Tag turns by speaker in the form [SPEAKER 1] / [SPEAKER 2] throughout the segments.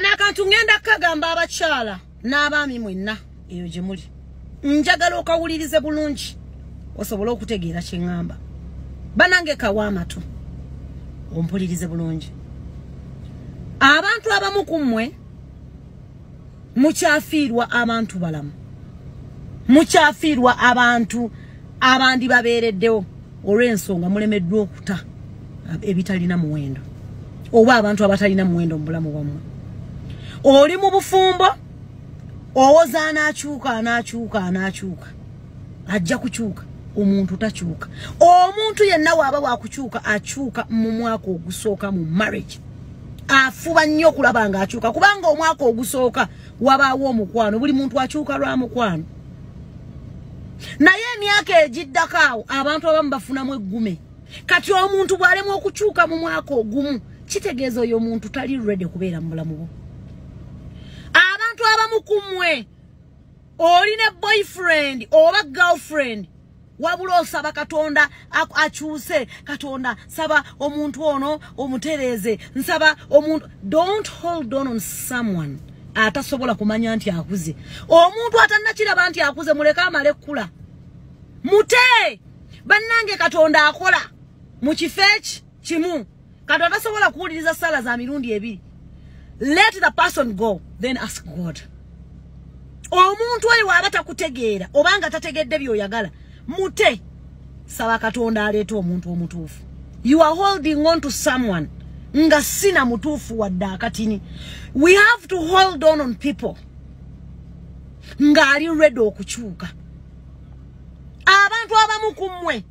[SPEAKER 1] Kano akantu ngenda kagamba abakyala n'abaami mwenna eyo gye muli. Njagala okawulirize bulungi osobole okutegeera kye ŋŋamba. Banange kawa amatu ompulirize bulungi. Abantu abamu ku mmwe mukyafiirwa abantu balamu, mukyafiirwa abantu abandi babeereddewo olw'ensonga mulemeddwa okuta ebitalina muwendo oba abantu abatalina muwendo mu bulamu bwammwe. Oli mu bufumbo owoza anaakyuka, anaakyuka, anaakyuka, ajja kukyuka. Omuntu takyuka. Omuntu yenna waaba wakukyuka akyuka mu mwaka ogusooka mu marriage. Afuba nnyo okulaba nga akyuka, kubanga omwaka ogusooka wabaawo omukwano, buli muntu akyuka lwa mukwano. Naye emyaka egiddako awo abantu abamu bafunamu eggume. Kati omuntu bw'alemwa okukyuka mu mwaka ogumu, kitegeeza oyo omuntu tali ready kubeera mu bulamu bwo. Abantu abamu ku mmwe oli ne boyfriend oba girlfriend, wabula osaba Katonda akyuse. Katonda, saba omuntu ono omutereeze, nsaba omuntu. Don't hold on someone atasobola kumanya nti akuze. Omuntu atannakiraba nti akuze, muleke amale ekkula, mute. Bannange, Katonda akola mu kifo eki kimu. Katonda tasobola kuwuliriza ssaala za mirundi ebiri. Let the person go, then ask God. Omuntu oyo waaba takutegeera obanga tategedde by'oyagala, mute, saba Katonda aleeta omuntu omutuufu. You are holding on to someone nga sina mutuufu wadde akatini. We have to hold on people ng'ali ready okukyuka. Abantu abamu ku mmwe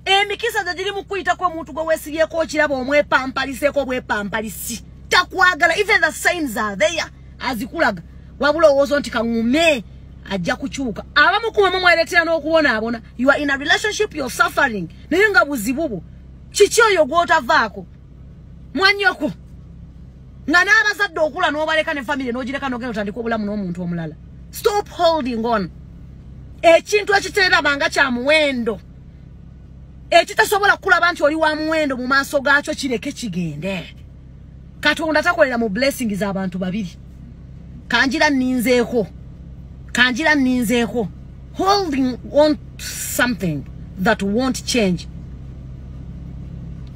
[SPEAKER 1] emikisa gye giri mu kuyitako omuntu gwe weesibyeko, okiraba omwepampaliseeko bwepampalisi, takwagala. Even the signs are there, azikulaga, wabula owooza nti kaŋŋume ajja kukyuka. Abamu ku mmwe mwereetera n'okubonaabona. You are in a relationship, you're suffering, naye nga buzibu bwo. Kiki oyo gw'otavaako, mwannyoko, nga n'abazadde okula n'obaleka ne famire n'ogireka n'ogenda otandika obulamu n'omuntu omulala? Stop holding on. Ekintu ekiteraba nga kya muwendo, ekitasobola kulaba nti oli wa muwendo mu maaso gaakyo, kireke kigende. Katonda takolera mu blessing z'abantu babiri. Kanjira nninzeeko, kanjira nninzeeko. Holding on to something that won't change,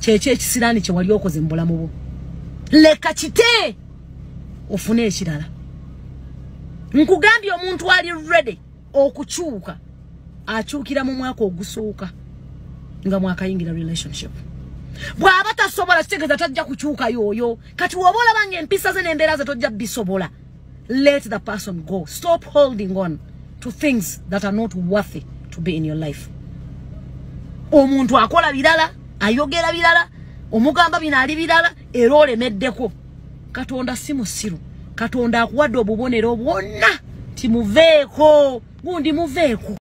[SPEAKER 1] kyekyo ekisiraani kye wali okoze mu bulamu bwo. Leka kite ofune ekirala. Nkugambye, omuntu ali ready okukyuka akyukira mu mwaka ogusooka nga mwakayingira relationship. Bw'aba tasobola, kitegeeza tajja kukyuka yooyo. Kati woba olaba nga empisa ze n'embeera ze tojja bisobola, let the person go. Stop holding on to things that are not worthy to be in your life. Omuntu akola birala, ayogera birala, omugamba bino, ali birala, era olemeddeko. Katonda si musiru. Katonda akuwadde obubonero bwonna ti muveeko gundi, muveeko.